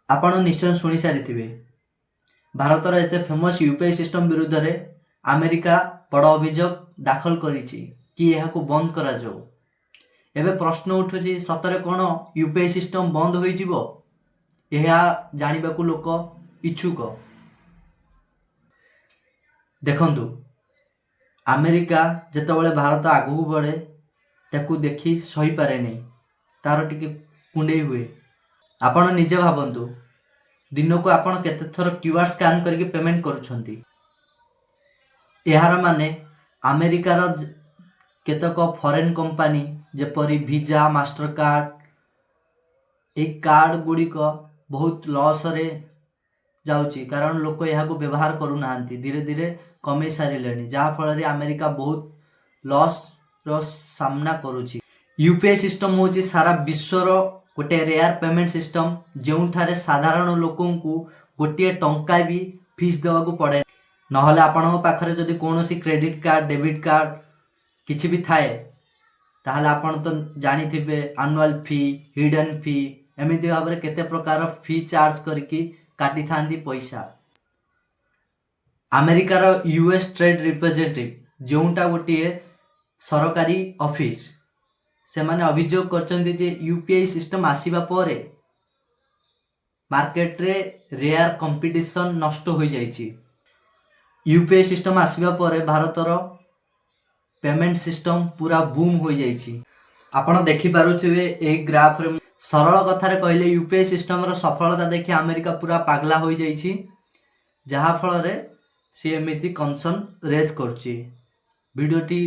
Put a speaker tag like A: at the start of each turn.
A: ଆପଣ ନିଶ୍ଚୟ ଶୁଣି ସାରିଥିବେ, ଭାରତର ଏତେ ଫେମସ୍ ୟୁପିଆଇ ସିଷ୍ଟମ ବିରୁଦ୍ଧରେ ଆମେରିକା ବଡ଼ ଅଭିଯୋଗ ଦାଖଲ କରିଛି କି ଏହାକୁ ବନ୍ଦ କରାଯାଉ। ଏବେ ପ୍ରଶ୍ନ ଉଠୁଛି, ସତରେ କ'ଣ ୟୁପିଆଇ ସିଷ୍ଟମ ବନ୍ଦ ହୋଇଯିବ? ଏହା ଜାଣିବାକୁ ଲୋକ ଇଚ୍ଛୁକ। ଦେଖନ୍ତୁ, ଆମେରିକା ଯେତେବେଳେ ଭାରତ ଆଗକୁ ବଢ଼େ, ତାକୁ ଦେଖି ସହିପାରେନି, ତାର ଟିକେ କୁଣ୍ଡେଇ ହୁଏ। ଆପଣ ନିଜେ ଭାବନ୍ତୁ, ଦିନକୁ ଆପଣ କେତେ ଥର କ୍ୟୁଆର୍ ସ୍କାନ୍ କରିକି ପେମେଣ୍ଟ କରୁଛନ୍ତି? ଏହାର ମାନେ ଆମେରିକାର କେତେକ ଫରେନ୍ କମ୍ପାନୀ, ଯେପରି ଭିଜା, ମାଷ୍ଟର କାର୍ଡ଼, ଏହି କାର୍ଡ଼ ଗୁଡ଼ିକ ବହୁତ ଲସ୍ରେ ଯାଉଛି, କାରଣ ଲୋକ ଏହାକୁ ବ୍ୟବହାର କରୁନାହାନ୍ତି, ଧୀରେ ଧୀରେ କମେଇ ସାରିଲେଣି, ଯାହାଫଳରେ ଆମେରିକା ବହୁତ ଲସ୍ର ସାମ୍ନା କରୁଛି। ୟୁପିଆଇ ସିଷ୍ଟମ ହେଉଛି ସାରା ବିଶ୍ୱର ଗୋଟେ ରେୟାର ପେମେଣ୍ଟ ସିଷ୍ଟମ, ଯେଉଁଠାରେ ସାଧାରଣ ଲୋକଙ୍କୁ ଗୋଟିଏ ଟଙ୍କା ବି ଫିସ୍ ଦେବାକୁ ପଡ଼େ। ନହେଲେ ଆପଣଙ୍କ ପାଖରେ ଯଦି କୌଣସି କ୍ରେଡ଼ିଟ୍ କାର୍ଡ଼, ଡେବିଟ୍ କାର୍ଡ଼ କିଛି ବି ଥାଏ, ତାହେଲେ ଆପଣ ତ ଜାଣିଥିବେ, ଆନୁଆଲ୍ ଫି, ହିଡେନ୍ ଫି, ଏମିତି ଭାବରେ କେତେ ପ୍ରକାର ଫି ଚାର୍ଜ କରିକି କାଟିଥାନ୍ତି ପଇସା। ଆମେରିକାର ୟୁଏସ୍ ଟ୍ରେଡ୍ ରିପ୍ରେଜେଣ୍ଟେଟିଭ୍, ଯେଉଁଟା ଗୋଟିଏ ସରକାରୀ ଅଫିସ, ସେମାନେ ଅଭିଯୋଗ କରିଛନ୍ତି ଯେ ୟୁପିଆଇ ସିଷ୍ଟମ ଆସିବା ପରେ ମାର୍କେଟରେ ରେୟାର କମ୍ପିଟିସନ୍ ନଷ୍ଟ ହୋଇଯାଇଛି। ୟୁପିଆଇ ସିଷ୍ଟମ ଆସିବା ପରେ ଭାରତର ପେମେଣ୍ଟ ସିଷ୍ଟମ ପୁରା ବୁମ୍ ହୋଇଯାଇଛି। ଆପଣ ଦେଖିପାରୁଥିବେ ଏହି ଗ୍ରାଫରେ। ସରଳ କଥାରେ କହିଲେ, ୟୁପିଆଇ ସିଷ୍ଟମର ସଫଳତା ଦେଖି ଆମେରିକା ପୁରା ପାଗଲା ହୋଇଯାଇଛି, ଯାହାଫଳରେ ସିଏ ଏମିତି କନସର୍ନ ରେଜ୍ କରୁଛି। ଭିଡ଼ିଓଟି